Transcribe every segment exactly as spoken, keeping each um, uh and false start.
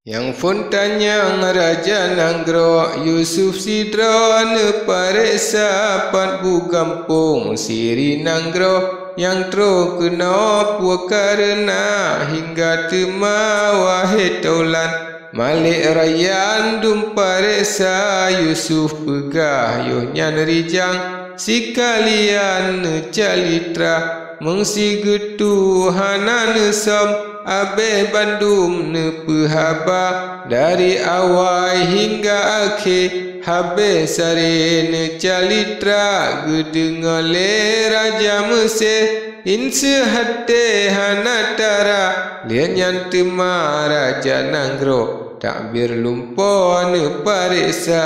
Nyang phon tanyong raja nanggroe, Yusuf sidroe neupareksa, pat bu gampông siri nanggroe nyang troh keunoe, peue kareuna hingga teuma, wahé tolan. Malek rayan dum pareksa, Yusuf peugah yoh nyan rijang, sikalian neucalitra. Meunsigeutu hana neusöm, abéh bandum neupeuhaba, dari awai hingga akhé, habéh saré neucalitra. Geudeungoe lé raja Meusé, inseuh até hana tara, lheueh nyan teuma raja nanggroe, takbir lumpoe neupareksa.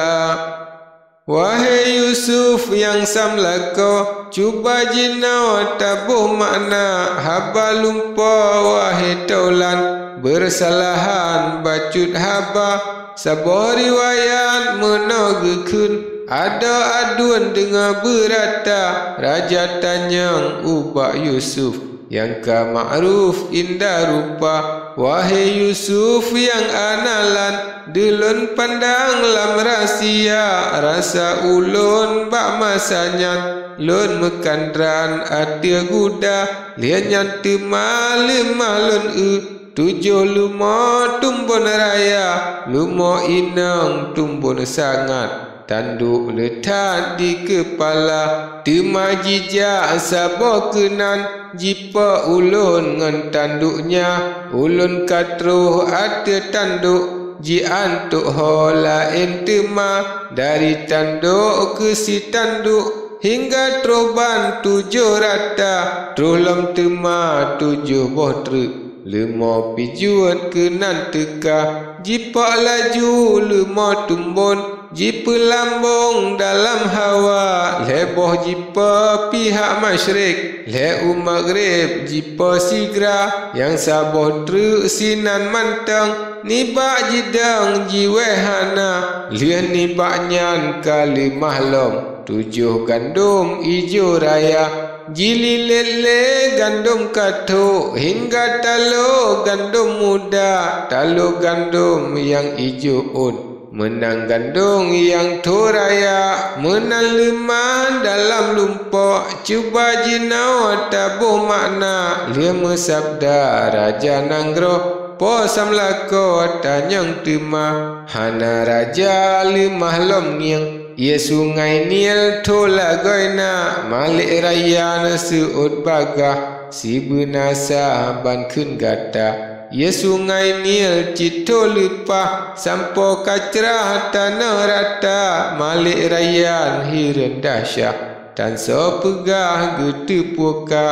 Wahé Yusuf nyang sam lakoe, cuba jinoe taboh makna haba lumpoe, wahé tolan. Beusalahan bacut haba, saboh riwayat meunoe geukheun, adoe aduen deungoe beurata, raja tanyong ubak Yusuf nyang ka ma'ruf inda rupa. Wahé Yusuf nyang analan, deulôn pandang lam rahsia, rasa ulôn bak masa nyan, lôn meukandran ateueh guda, lheueh nyan teuma leumah lôn eu, tujoh leumo tumbon raya, leumo inong tumbon sangat. Tanduk le that di keupala, teuma jijak saboh keunan, jipok ulôn ngon tanduk nyan. Ulôn ka troh ateueh tanduk, jiantok ho laén teuma. Dari tanduk keu si tanduk, hingga troh ban tujoh rata, troh lom teuma tujoh boh treuk. Leumo pih jeuet keunan teuka, jipok laju leumo tumbon, jipeulambong dalam hawa. Lhée boh jipok pihak masyrék, lhée u magréb jipok sigra. Nyang saboh treuk sinan mantong, nibak jidong jiwéh hana, lheueh nibak nyan ka leumah lom. Tujoh gandom ijo raya, jililet lé gandom kathok, hingga talo gandom muda, talo gandom nyang ijo ôn. Meunan gandom nyang tho raya, meunan leumah dalam lumpok. Cuba jinoe taboh makna, lheueh meusabda raja nanggroe, po samlakoe tanyong teuma, hana raja leumah lom ngieng. Ie Sungai Nil tho lagoena, malek rayan seuôt bagah, sibeuna sa ban kheun gata. Ie Sungai Nil cit tho leupah, sampoe ka crah tanoh rata, malek rayan hireuen dahsyat, tan soe peugah geuteupeue ka.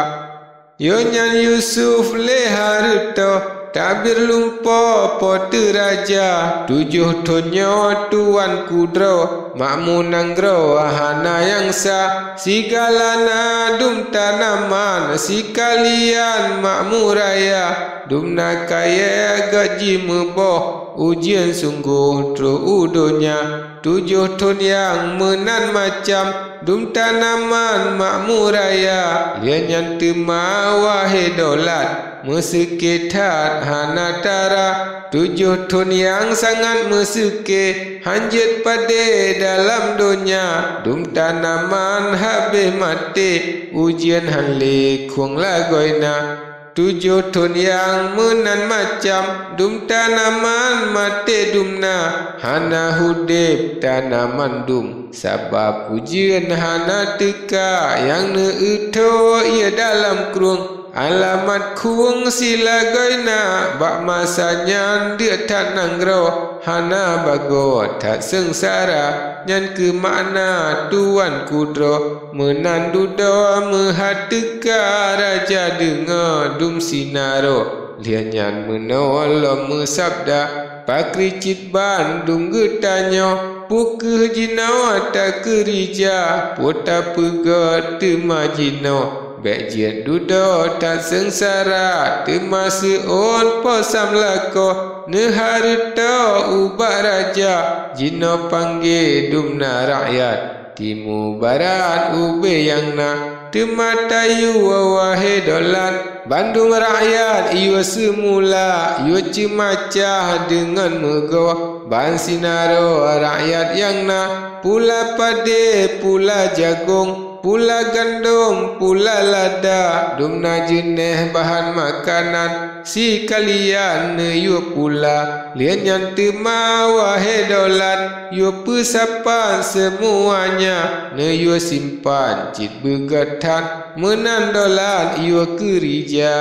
Yoh nyan Yusuf lé hareutoe, takbir lumpoe po teu raja, tujoh thon nyoe tuan kudroe, makmu nanggroe hana nyang sa, sigala na dum tanaman, sikalian makmu raya, dum na kayée gét jimeubôh, ujeuen sunggoh troh u donya. Tujoh thon nyang meunan macam, dum tanaman makmu raya, lheueh nyan teuma wahé dolat, meuseuké that hana tara. Tujoh thon nyang sangat meuseuké, hanjeuet padé dalam donya, dum tanaman habéh maté, ujeuen han lé khueng lagoena. Tujoh thon nyang meunan macam, dum tanaman maté dum na, hana udeb tanaman dum, sabab ujeuen hana teuka. Nyang neueutho ie dalam krueng, alamat khueng silagoena, bak masa nyan deuk that nanggroe, hana bagoe that seungsara. Nyan keuh makna tuan kudroe. Meunan dudoe meuhat teuka, raja deungoe dum sinaroe. Lheueh nyan meunoe lom meusabda, pakri cit bandum geutanyoe, peu kheueh jinoe takeurija, peue tapeugét teuma jinoe. Bék jeuet dudoe that seungsara, teuma seuôt po samlakoe, neuhareutoe ubak raja, jinoe panggé dum na rakyat. Timu barat ubé nyang na, teuma tayue wahé dolat, Bandum rakyat yue seumula, yue ceumacah deungon meugoe. Ban sinaroe rakyat nyang na, pula padé, pula jagong, pula gandom, pula lada, dum na jeuneh bahan makanan, sikalian neuyue pula. Lheueh nyan teuma, wahé Dolat, yue peusapat seumuanya, neuyue simpan cit beugét that, meunan Dolat yue keurija.